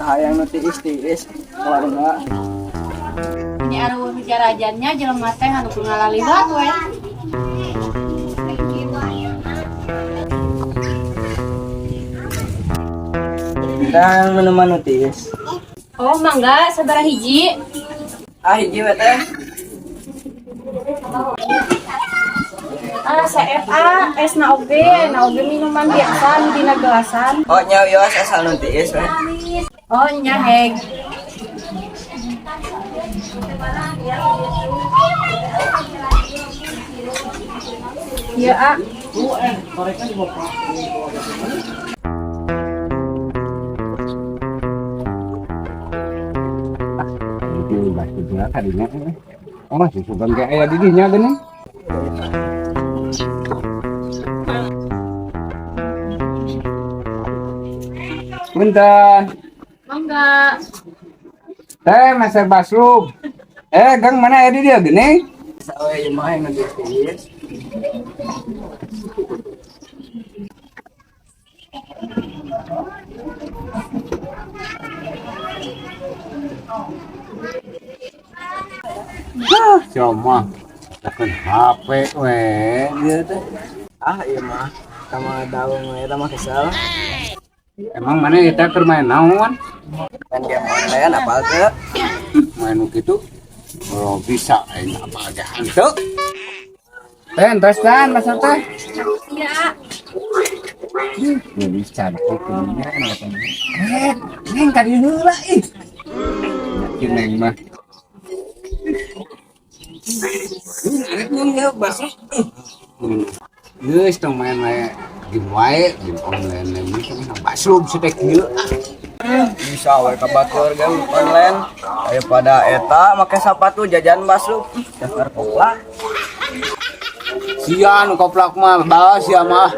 Hayang nu tiis-tiis warna. Ini areueuh jarajannya jelema teh anu ngalalibat we. Dan minuman nu tiis. Oh, mangga sabaraha hiji? Ah, hiji we teh. Ah, CFA, es na oge, na oge minuman biasa nu dina gelasan. Oh, nya wios asal nu tiis we. Oh, nya heg. Iya, ah. Itu basubna kadinya. Oh, susuban ge aya di dinya geuning. Punten. Mangga. Teh meser basrub. Eh, Gang mana aya di dieu geuning? Sawe ieu mah hayang nu tiis. Hah, cuma tekan HP we dia teh. Ah, ieu mah sama daung we eta mah kesel. Emang mana kita keur main naon? Main game online apal teu? Main nu kitu. Oh, bisa aing apa aja hanteu. Teh, entos tan, masuk teh. Iya, ah. Jadi cantik ini katanya. Eh, neng kadi heula ih. Yakin neng mah. Arek neng ya basah. Geus tong main wae game wae, game online neng mah basrub si teh kieu ah. Bisa we ka batur game online. Daripada eta make sapatu jajan basrub. Daftar koplak. Sia nu koplak mah, bae sia mah.